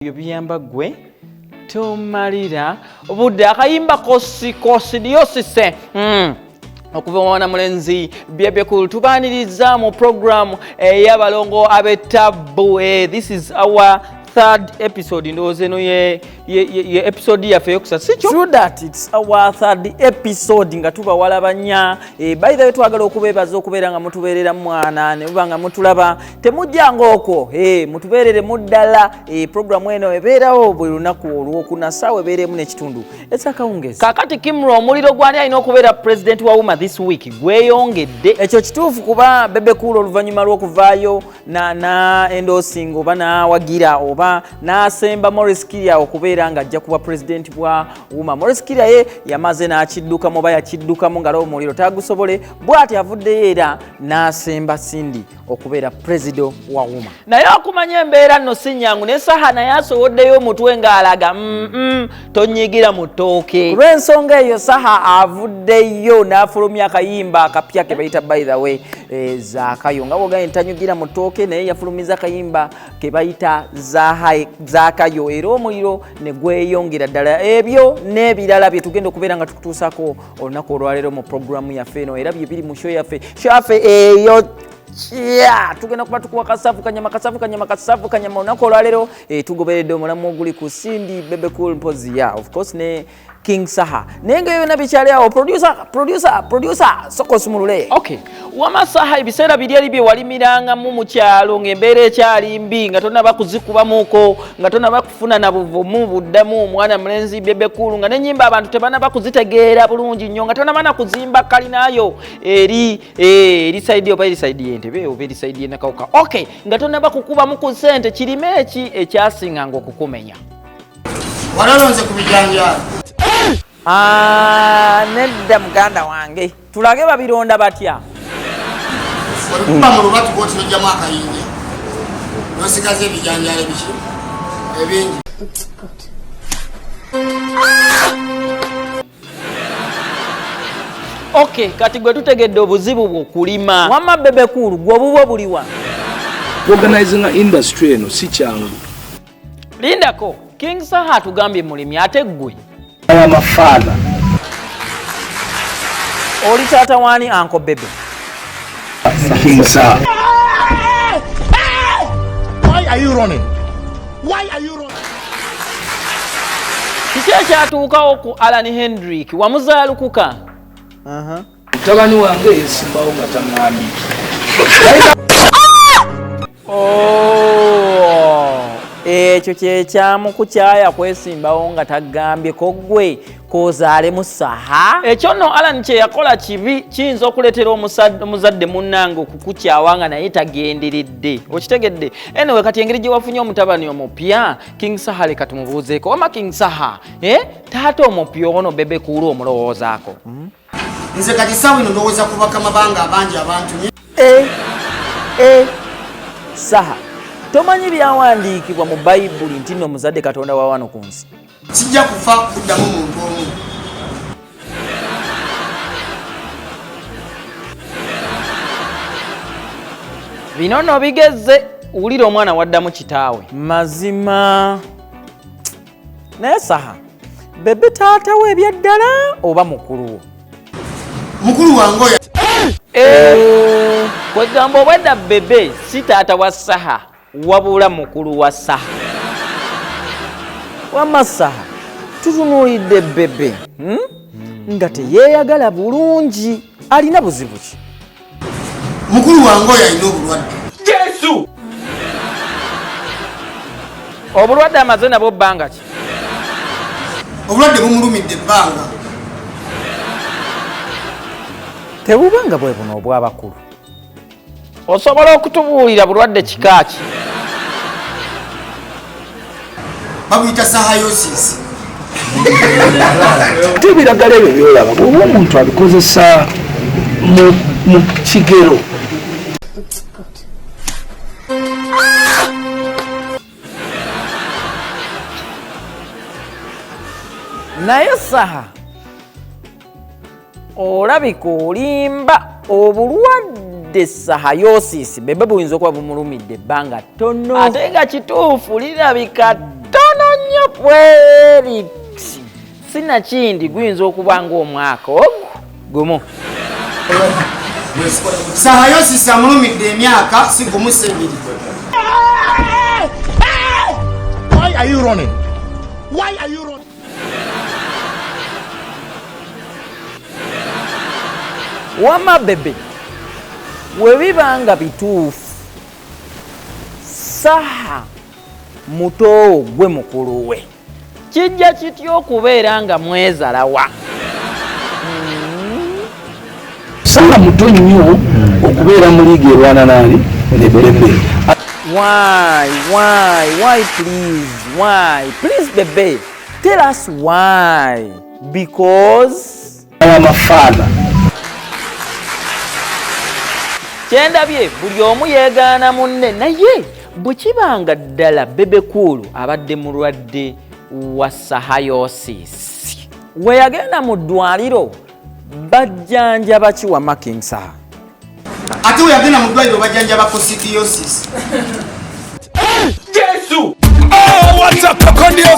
Ebyo biyamba ggwe tomalira budde. Akayimba kosikosidiosise okuva mwana mulenzi Bebe Cool. Tubaniriza mu program ey'abalongo ab'ettabbu. This is our third episode. Ndowooza eno ye episode yaffe eyokusatu, si kyo? True that, it's our third episode nga tubawala banya. By the way, twagala okubeebaza okubeera nga mutubeerera mwana ne muba nga mutulaba, temujjanga okwo, mutubeerere mu ddala. Programu eno ebeerawo buli lunaku olwokuna, ssaawa ebeeremu n'ekitundu ekyakawungezi. Kakati Kimro, omuliro gwani alina okubeera president wa UMA this week gweyongedde. Ekyo kituufu, kuba Bebe Cool oluvannyuma lw'okuvaayo na endorsing oba n'awagira oba n'asemba Maurice Kirya okubeera ng'ajja kuba president bwa UMA, Maurice Kirya ye yamaze n'akiddukamu oba yakiddukamu nga omuliro tagusobole, bw'ati avuddeyo era n'asemba Cindy okubeera president wa UMA. Naye okumanya embeera nno si nnyangu, ne Saha naye asowoddeyo omutwe ng'alaga tonyigira mu ttooke. Ku lw'ensonga eyo, Saha avuddeyo n'afulumya akayimba akapya ke bayita, by the way, Zaakayo. Nga bwogambye ntanyugira mu ttooke, naye yafulumiza akayimba ke bayita Zaakayo, era omuliro ne gweyongera ddala. Ebyo n'ebirala bye tugenda okubeera nga tukutuusako olunaku olwaleero mu programu yaffe eno, era bye biri mu show yaffe, show yaffe eyo kya tugenda kuba tukuwa kasavu kanyama, kasavu kanyama, kasavu kanyama. Olunaku olwaleero tugoberedde omulamu oguli ku Cindy, Bebe Cool, mpozi ya of course ne King Saha. Naye nga byonna bikyali awo, producer, producer, producer, soko osumulule. Okay, wama Saha, ebiseera biri eri bye walimirangamu mu kyalo ng'embeera ekyali mbi, nga tonaba kuzikubamuko, nga tonaba kufuna na buvumu buddamu omwana mulenzi Bebe Cool, nga n'ennyimba abantu tebanaba kuzitegeera bulungi nnyo, nga tonaba na kuzimba kalinayo eri side oba eri side y'Entebe oba eri side y'Enakawuka, okay, nga tonaba kukubamu ku ssente, kirime eki ekyasinganga okukumenya? Walalonze ku bijanjaalo? Ah, nedda muganda wange, tulage babironda batya. Olikuba mu lubatu bwoti, nojjamu akayinja, nosigaza ebijanjaalo ebiki ebingi. Okay, kati gwe tutegedde obuzibu bwokulima. Wamma Bebe Cool, gwe obubwo buliwa? Organizinga industry eno si kyangu. Lindako, King Saha atugambye mulimi, ate ggwe? I am a father. Oli taata waani, Uncle Bebe? King Saha. Why are you running? Why are you running? Kiki ekyatuukawo ku Alan Hendrick? Wamuzaalukuka? Mutabani wange yesimbawo nga taŋŋambye. Oh, ekyo kyekyamukukyaya kwesimbawo nga tagambyeko ggwe kozaalemu Saha. Ekyo nno Alan kye yakola kibi, kiyinza okuleetera omuzadde munnange okukukyawa nga naye tagenderedde, okitegedde? Anyway, kati engeri gye wafunye omutabani omupya King Saha, leka tumubuuzeeko. Wama King Saha, taata omupya ono Bebe Cool omulowoozaako? Nze kati sawa ino ndowooza ku bakama bange abangi abantu. Eh, Saha, tomanyi byawandiikibwa mu Bayibuli nti nno omuzadde Katonda wa wano ku nsi? Sijja kufa kuddamu muntu omu. Bino nno bigeze, wulira omwana waddamu kitaawe. Mazima, naye Saha, Bebe taata we ebyaddala oba mukulu wo? Mukulu wange oyo. Eh, kwegamba obwedda Bebe si taata wa Saha, wabula mukulu wa Saha. Wamma Saha, tutunuulidde Bebe, Nga teyeeyagala bulungi, alina buzibu ki? Mukulu wange oyo alina obulwadde. Obulwadde amaze nabwo bbanga ki? Obulwadde bumulumidde ebbanga. Tebubanga bwe buno obw'abakulu? Osobola okutubuulira bulwadde kika ki? Babuyita sahayosis. Ate ebiragala ebyo byolaba, bwoba omuntu abikozesa mu kigero. Naye Saha, olabika olimba. Obulwadde sahayosisi Bebe buyinza okuba bumulumidde ebbanga ttono, ate nga kituufu lirabika tto. Bweriti sinakindi guyinza okuba ng'omwaka ogwo gumu. Sahayosis amulumidde emyaka si gumu si ebiri. Why are you running? Why are you running? Wamma Bebe, webiba nga bituufu Saha mutoowo gwe mukulu we, kijja kitya okubeera nga mwezalawa? Saha muto nnyo okubeera mu liigi erwana naani ne Bebe. Why, why, why, please, why? Please, Bebe, tell us why. Because I am a father. Kyendabye buli omu yeegaana munne, naye bwe kiba nga ddala Bebe Cool abadde mulwadde wa sahayosis, we yagenda mu ddwaliro bajjanjaba ki wamma King Saha? Ate we yagenda mu ddwaliro bajjanjaba coccidiosis.